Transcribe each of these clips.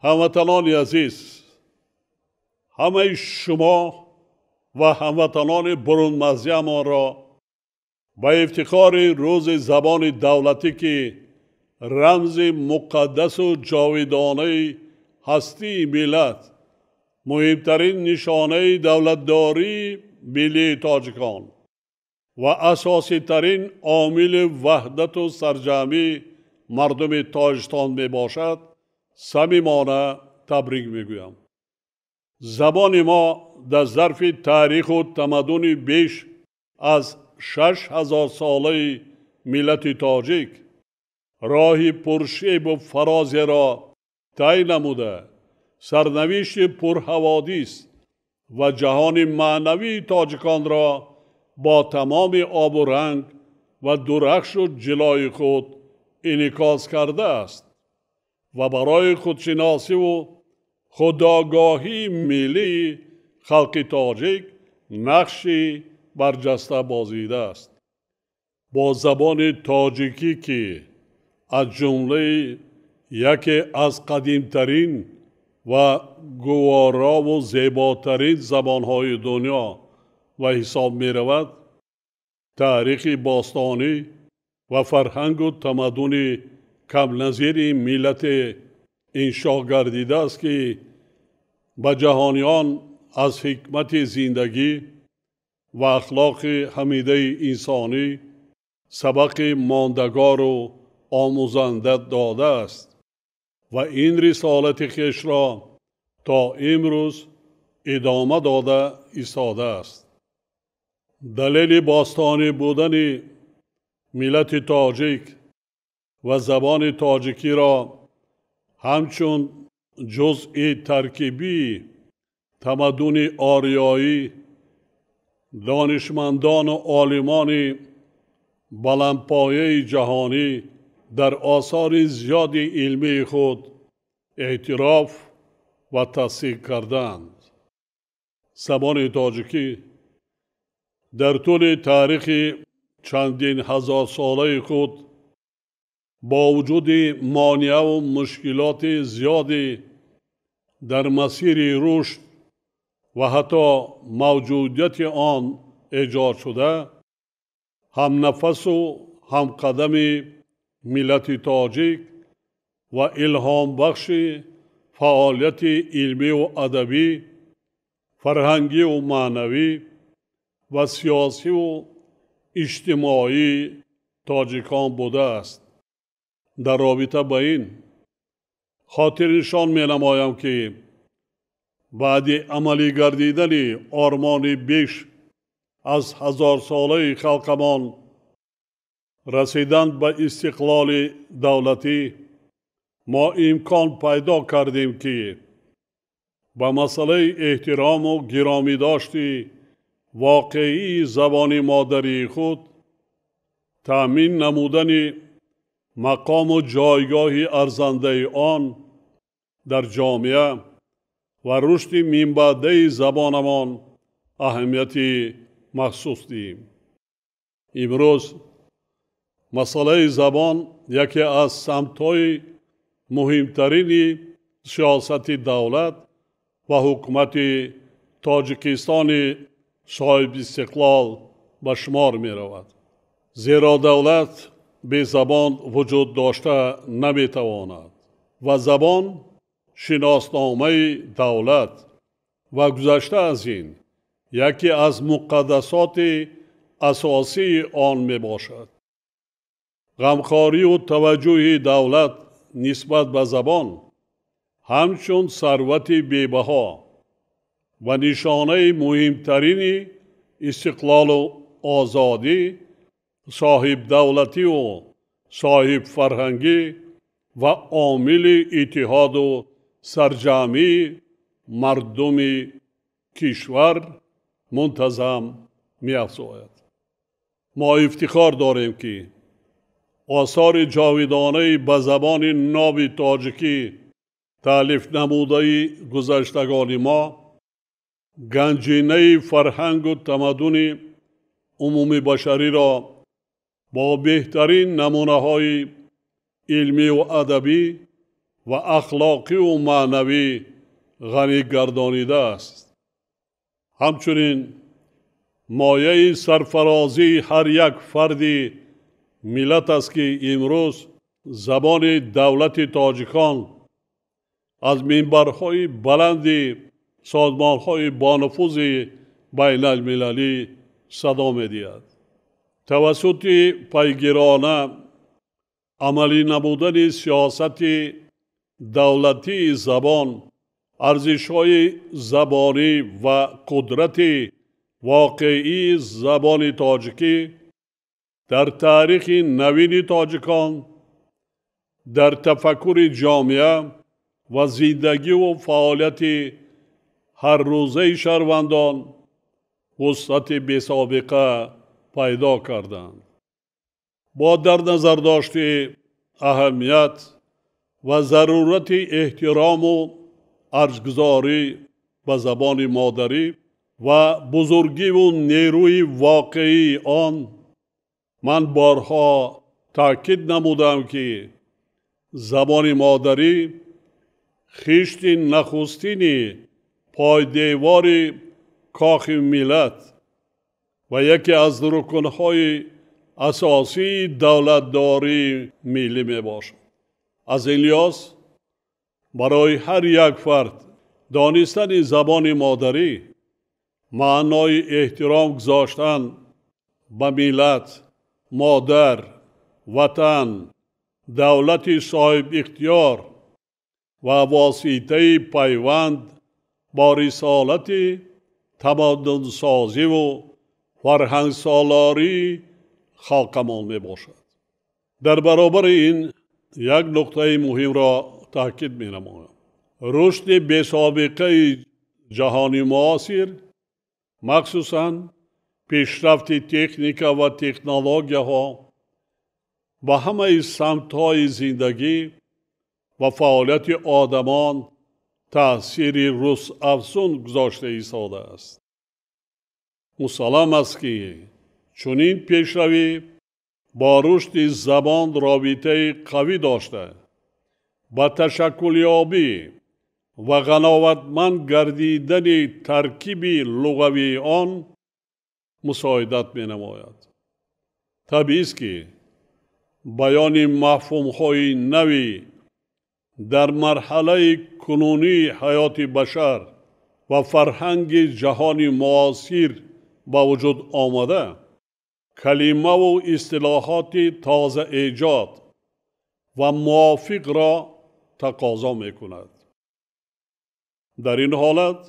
Ҳамватанони азиз, ҳамаи шумо ва ҳамватанони бурунмарзиямонро ба ифтихори рӯзи забони давлатӣ, ки рамзи муқаддасу ҷовидонаи ҳастии миллат, муҳимтарин нишонаи давлатдории миллии тоҷикон ва асоситарин омили ваҳдату сарҷамъии мардуми Тоҷикистон мебошад, самимона табрик мегӯям. Забони мо дар зарфи таъриху тамаддуни беш аз 6000 солаи миллати тоҷик роҳи пуршебу фарозеро тай намуда, сарнавишти пурҳаводис ва ҷаҳони маънавии тоҷиконро бо тамоми обу ранг ва дурахшу ҷилои худ инъикос кардааст ва барои худшиносиву худогоҳии миллии халқи тоҷик нақши барҷаста бозидааст. Бо забони тоҷикӣ, ки аз ҷумлаи яке аз қадимтарин ва гуворову зеботарин забонҳои дунё ва ҳисоб меравад, таърихи бостонӣ ва фарҳангу тамаддуни камназири миллате иншо гардидааст, ки ба ҷаҳониён аз ҳикмати зиндагӣ ва ахлоқи ҳамидаи инсонӣ сабақи мондагору омӯзанда додааст ва ин рисолати хешро то имрӯз идома дода истодааст. Далели бостонӣ будани миллати тоҷик ва забони тоҷикиро ҳамчун ҷузъи таркибии тамаддуни ориёӣ донишмандону олимони баландпояи ҷаҳонӣ дар осори зиёди илмии худ эътироф ва тасдиқ карданд. Забони тоҷикӣ дар тӯли таърихи чандин ҳазорсолаи худ бо вуҷуди монеаву мушкилоти зиёде дар масири рушд ва ҳатто мавҷудияти он эҷод шуда, ҳамнафасу ҳамқадами миллати тоҷик ва илҳомбахши фаъолияти илмию адабӣ, фарҳангию маънавӣ ва сиёсиву иҷтимоии тоҷикон будааст. Дар робита ба ин хотирнишон менамоям, ки баъди амалӣ гардидани ормони беш аз ҳазорсолаи халқамон расидан ба истиқлоли давлатӣ, мо имкон пайдо кардем, ки ба масъалаи эҳтирому гиромидошти воқеии забони модарии худ, таъмин намудани мақому ҷойгоҳи арзандаи он дар ҷомеа ва рушди минбаъдаи забонамон аҳамияти махсус диҳем. Имрӯз масъалаи забон яке аз самтҳои муҳимтарини сиёсати давлат ва ҳукумати Тоҷикистони соҳибистиқлол ба шумор меравад. Зеро давлат безабон вуҷуд дошта наметавонад ва забон шиносномаи давлат ва гузашта аз ин яке аз муқаддасоти асосии он мебошад. Ғамхорию таваҷҷӯҳи давлат нисбат ба забон ҳамчун сарвати бебаҳо ва нишонаи муҳимтарини истиқлолу озодӣ, соҳибдавлативу соҳибфарҳангӣ ва омили иттиҳоду сарҷамъии мардуми кишвар мунтазам меафзояд. Мо ифтихор дорем, ки осори ҷовидонаи ба забони ноби тоҷикӣ таълиф намудаи гузаштагони мо ганҷинаи фарҳангу тамаддуни умумибашариро бо беҳтарин намунаҳои илмию адабӣ ва ахлоқиву маънавӣ ғанӣ гардонидааст. Ҳамчунин мояи сарфарозии ҳар як фарди миллат аст, ки имрӯз забони давлати тоҷикон аз минбарҳои баланди созмонҳои бонуфузи байналмилалӣ садо медиҳад. Тавассути пайгирона амалӣ намудани сиёсати давлатии забон, арзишҳои забонӣ ва қудрати воқеии забони тоҷикӣ дар таърихи навини тоҷикон, дар тафаккури ҷомеа ва зиндагиву фаъолияти ҳаррӯзаи шаҳрвандон вусъати бесобиқа пайдо карданд. Бо дар назардошти аҳамият ва зарурати эҳтирому арҷгузорӣ ба забони модарӣ ва бузургиву нерӯи воқеии он, ман борҳо таъкид намудам, ки забони модарӣ хишти нахустини пойдевори кохи миллат ва яке аз рукнҳои асосии давлатдории миллӣ мебошад. Аз ин лиҳоз барои ҳар як фард донистани забони модарӣ маънои эҳтиром гузоштан ба миллат, модар, ватан, давлати соҳибихтиёр ва воситаи пайванд бо рисолати тамаддунсозиву фарҳангсолории халқамон мебошад. Дар баробари ин як нуқтаи муҳимро таъкид менамоям. Рушди бесобиқаи ҷаҳони муосир, махсусан пешрафти техника ва технологияҳо ба ҳамаи самтҳои зиндагӣ ва фаъолияти одамон таъсири рӯзафзун гузошта истодааст. Мусаллам аст, ки чунин пешравӣ бо рушди забон робитаи қавӣ дошта, ба ташаккулёбӣ ва ғановатманд гардидани таркиби луғавии он мусоидат менамояд. Табиист, ки баёни мафҳумҳои нави дар марҳалаи кунунии ҳаёти башар ва фарҳанги ҷаҳони муосир ба вуҷуд омада, калимаву истилоҳоти тозаэҷод ва мувофиқро тақозо мекунад. Дар ин ҳолат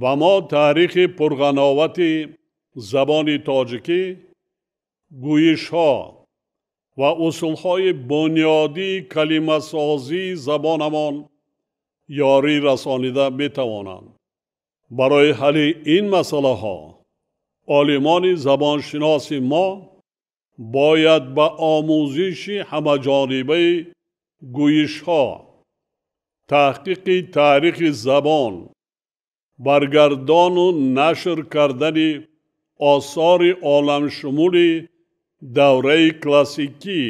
ба мо таърихи пурғановати забони тоҷикӣ, гӯйишҳо ва усулҳои бунёдии калимасозии забонамон ёрӣ расонида метавонанд. Барои ҳалли ин масъалаҳо олимони забоншиноси мо бояд ба омӯзиши ҳамаҷонибаи гӯйишҳо, таҳқиқи таърихи забон, баргардону нашр кардани осори оламшумули давраи классикӣ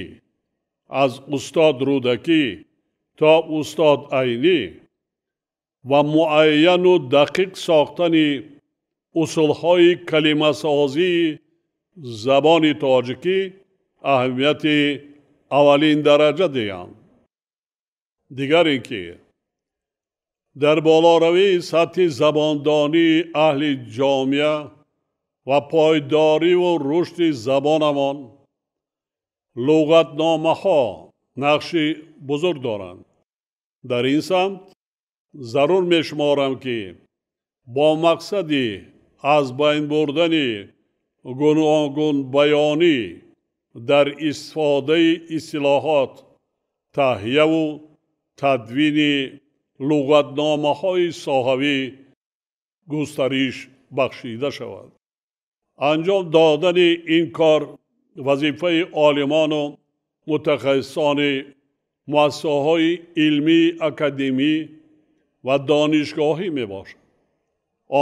аз устод Рӯдакӣ то устод Айнӣ ва муайяну дақиқ сохтани усулҳои калимасозии забони тоҷикӣ аҳамияти аввалин дараҷа диҳанд. Дигар ин ки дар болоравии сатҳи забондонии аҳли ҷомеа ва пойдориву рушди забонамон луғатномаҳо нақши бузург доранд. Дар ин самт зарур мешуморам, ки бо мақсади аз байн бурдани гуногунбаёнӣ дар истифодаи истилоҳот, таҳияву тадвини луғатномаҳои соҳавӣ густариш бахшида шавад. Анҷом додани ин кор вазифаи олимону мутахассисони муассисаҳои илмии академӣ ва донишгоҳӣ мебошад.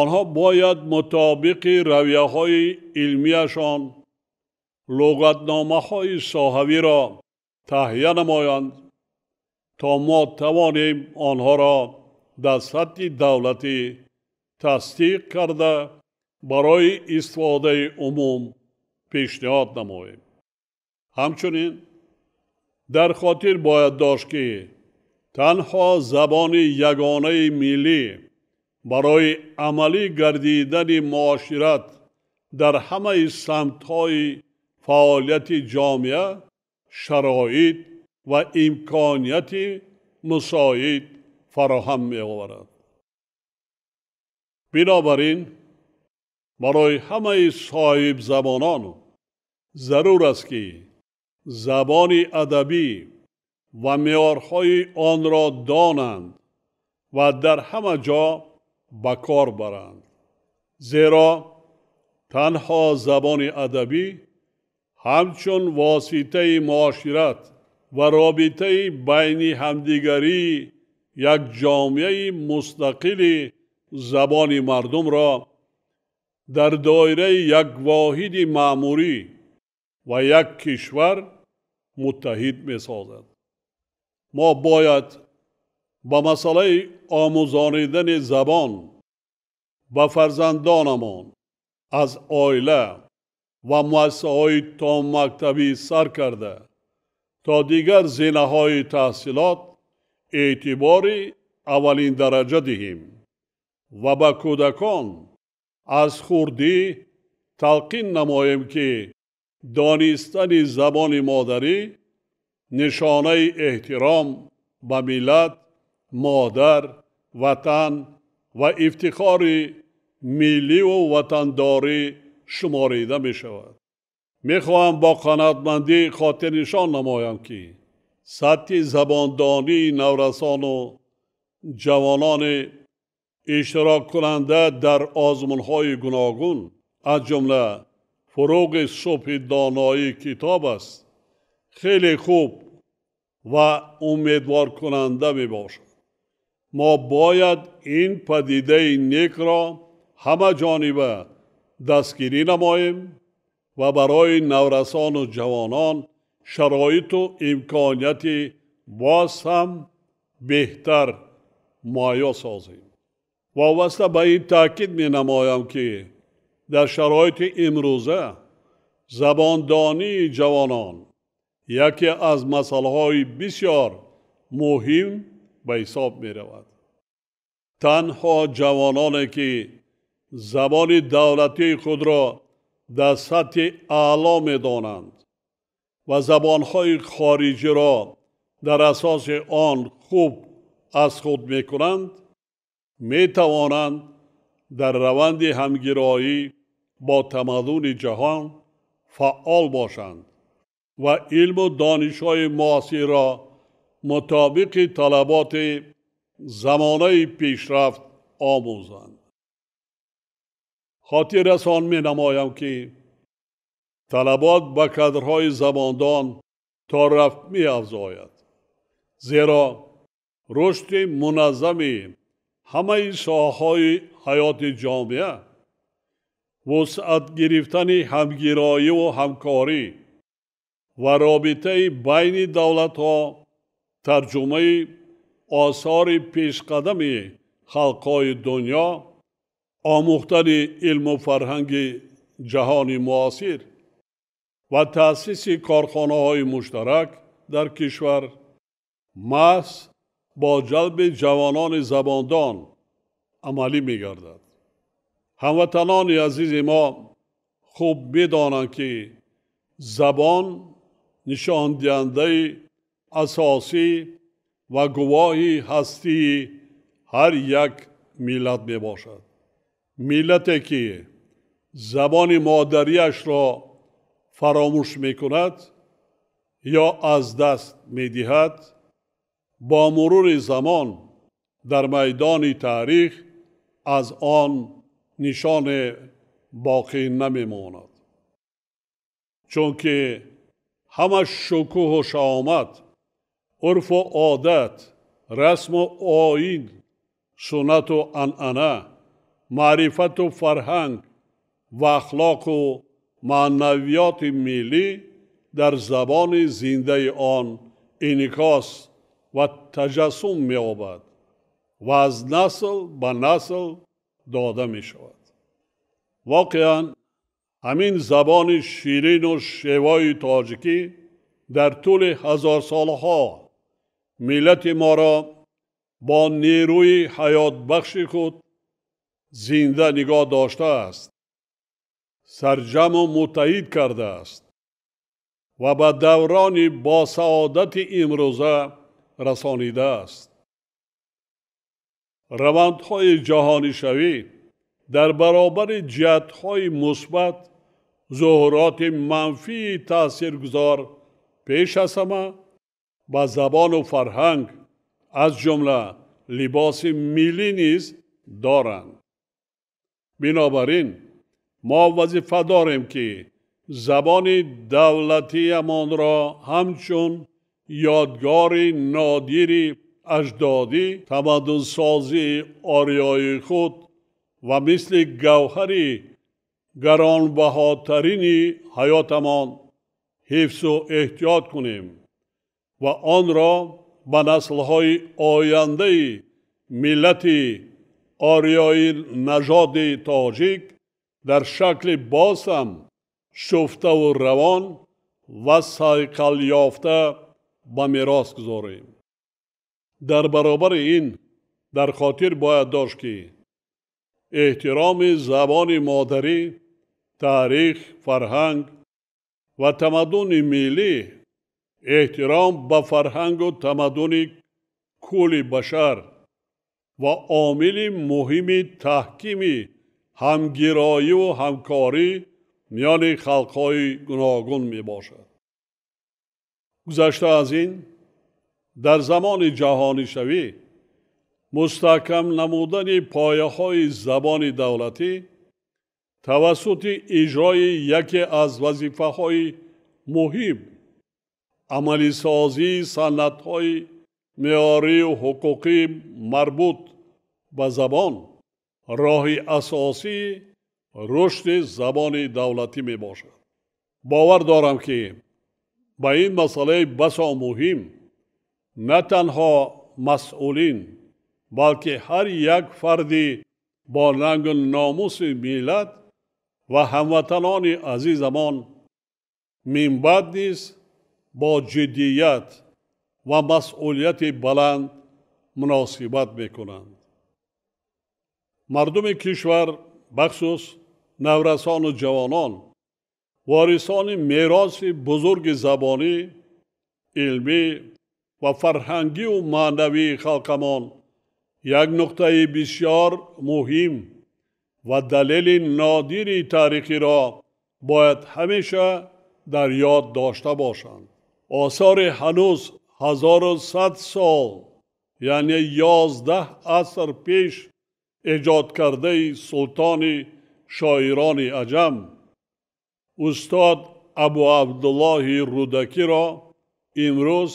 Онҳо бояд мутобиқи равияҳои илмияшон луғатномаҳои соҳавиро таҳия намоянд, То мо тавонем онҳоро дар сатҳи давлатӣ тасдиқ карда барои истифодаи умум пешниҳод намоем. Ҳамчунин дар хотир бояд дошт, ки танҳо забони ягонаи миллӣ барои амалӣ гардидани муошират дар ҳамаи самтҳои фаъолияти ҷомеа шароит ва имконияти мусоид фароҳам меоварад. Бинобар ин барои ҳамаи соҳибзабонон зарур аст, ки забони адабӣ ва меъёрҳои онро донанд ва дар ҳама ҷо ба кор баранд, зеро танҳо забони адабӣ ҳамчун воситаи муошират ва робитаи байни ҳамдигарии як ҷомеаи мустақили забони мардумро дар доираи як воҳиди маъмурӣ ва як кишвар муттаҳид месозад. Мо бояд ба масъалаи омӯзонидани забон ба фарзандонамон аз оила ва муассисаҳои томмактабӣ сар карда то дигар зинаҳои таҳсилот эътибори аввалин дараҷа диҳем ва ба кӯдакон аз хурдӣ талқин намоем, ки донистани забони модарӣ нишонаи эҳтиром ба миллат, модар, ватан ва ифтихори милливу ватандорӣ шуморида мешавад. Мехоҳам бо қаноатмандӣ хотирнишон намоям, ки сатҳи забондонии наврасону ҷавонони иштироккунанда дар озмунҳои гуногун, аз ҷумла фуруғи субҳи доноии китоб аст, хеле хуб ва умедворкунанда мебошад. Мо бояд ин падидаи некро ҳамаҷониба дастгирӣ намоем ва барои наврасону ҷавонон шароиту имконияти боз ҳам беҳтар муҳайё созем. Вобаста ба ин таъкид менамоям, ки дар шароити имрӯза забондонии ҷавонон яке аз масъалаҳои бисёр муҳим ба ҳисоб меравад. Танҳо ҷавононе, ки забони давлатии худро дар сатҳи аъло медонанд ва забонҳои хориҷиро дар асоси он хуб аз худ мекунанд, метавонанд дар раванди ҳамгироӣ бо тамаддуни ҷаҳон фаъол бошанд ва илму донишҳои муосирро мутобиқи талаботи замонаи пешрафт омӯзанд. Хотиррасон менамоям, ки талабот ба кадрҳои забондон то рафт меафзояд, зеро рушди муназзами ҳамаи соҳаҳои ҳаёти ҷомеа, вусъат гирифтани ҳамгироиву ҳамкорӣ ва робитаи байни давлатҳо, тарҷумаи осори пешқадами халқҳои дунё, омӯхтани илму фарҳанги ҷаҳони муосир ва таъсиси корхонаҳои муштарак дар кишвар маҳз бо ҷалби ҷавонони забондон амалӣ мегардад. Ҳамватанони азизи мо хуб медонанд, ки забон нишондиҳандаи асосӣ ва гувоҳи ҳастии ҳар як миллат мебошад. Миллате, ки забони модариашро фаромӯш мекунад ё аз даст медиҳад, бо мурури замон дар майдони таърих аз он нишоне боқӣ намемонад. Чунки ҳама шукӯҳу шаҳомат, урфу одат, расму оин, суннату анъана, маърифату фарҳанг ва ахлоқу маънавиёти миллӣ дар забони зиндаи он инъикос ва таҷассум меёбад ва аз насл ба насл дода мешавад. Воқеан ҳамин забони ширину шевои тоҷикӣ дар тӯли ҳазорсолаҳо миллати моро бо нерӯи ҳаётбахши худ зинда нигоҳ доштааст, сарҷаму муттаҳид кардааст ва ба даврони босаодати имрӯза расонидааст. Равандҳои ҷаҳонишавӣ дар баробари ҷиҳатҳои мусбат зуҳуроти манфии таъсиргузор пеш аз ҳама ба забону фарҳанг, аз ҷумла либоси миллӣ низ доранд. Бинобар ин мо вазифа дорем, ки забони давлатиямонро ҳамчун ёдгори нодири аҷдодӣ, тамаддунсозии ориёи худ ва мисли гавҳари гаронбаҳотарини ҳаётамон ҳифзу эҳтиёт кунем ва онро ба наслҳои ояндаи миллати ориёи нажоди тоҷик дар шакли боз ҳам шуфтаву равон ва сайқалёфта ба мерос гузорем. Дар баробари ин дар хотир бояд дошт, ки эҳтироми забони модарӣ, таърих, фарҳанг ва тамаддуни миллӣ, эҳтиром ба фарҳангу тамаддуни кулли башар ва омили муҳими таҳкими ҳамгироиву ҳамкорӣ миёни халқҳои гуногун мебошад. Гузашта аз ин, дар замони ҷаҳонишавӣ мустаҳкам намудани пояҳои забони давлатӣ тавассути иҷрои яке аз вазифаҳои муҳим, амалисозии санадҳои меъёрию ҳуқуқии марбут ба забон, роҳи асосии рушди забони давлатӣ мебошад. Бовар дорам, ки ба ин масъалаи басо муҳим на танҳо масъулин, балки ҳар як фарди бо рангу номуси миллат ва ҳамватанони азизамон минбаъд низ бо ҷиддият ва масъулияти баланд муносибат мекунанд. Мардуми кишвар, бахусус наврасону ҷавонон, ворисони мероси бузурги забонӣ, илмӣ ва фарҳангию маънавии халқамон як нуқтаи бисёр муҳим ва далели нодири таърихиро бояд ҳамеша дар ёд дошта бошанд. Осори ҳанӯз 1100 сол, яъне 11 аср пеш эҷод кардаи султони шоирони аҷам, устод Абуабдуллоҳи Рӯдакиро имрӯз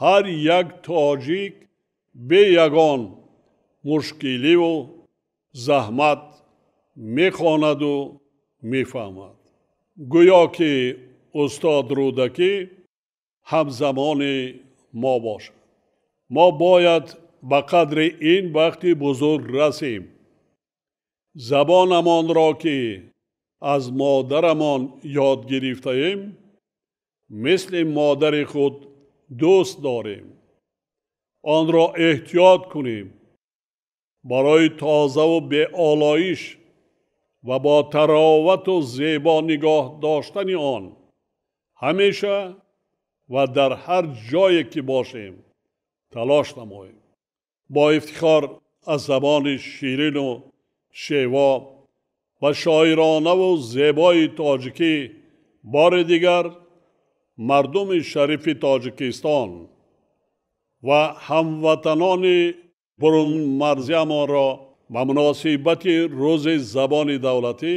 ҳар як тоҷик бе ягон мушкиливу заҳмат мехонаду мефаҳмад. Гӯё ки устод Рӯдакӣ ҳамзамони мо бошад. Мо бояд ба қадри ин бахти бузург расем. Забонамонро, ки аз модарамон ёд гирифтаем, мисли модари худ дӯст дорем. Онро эҳтиёт кунем. Барои тозаву беолоиш ва бо таровату зебо нигоҳ доштани он ҳамеша ва дар ҳар ҷое ки бошем талош намоем. Бо ифтихор аз забони ширину шево ва шоиронаву зебои тоҷикӣ бори дигар мардуми шарифи Тоҷикистон ва ҳамватанони бурунмарзиамонро ба муносибати Рӯзи забони давлатӣ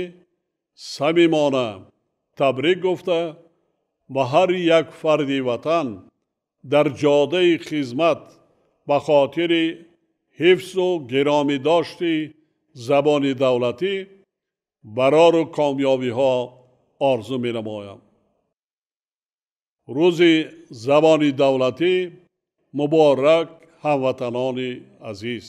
самимона табрик гуфта, ба ҳар як фарди ватан дар ҷодаи хизмат ба хотири ҳифзу гиромӣ дошти забони давлатӣ барору комёбиҳо орзу менамоям. Рӯзи забони давлатӣ Муборак, ҳамватанони азиз!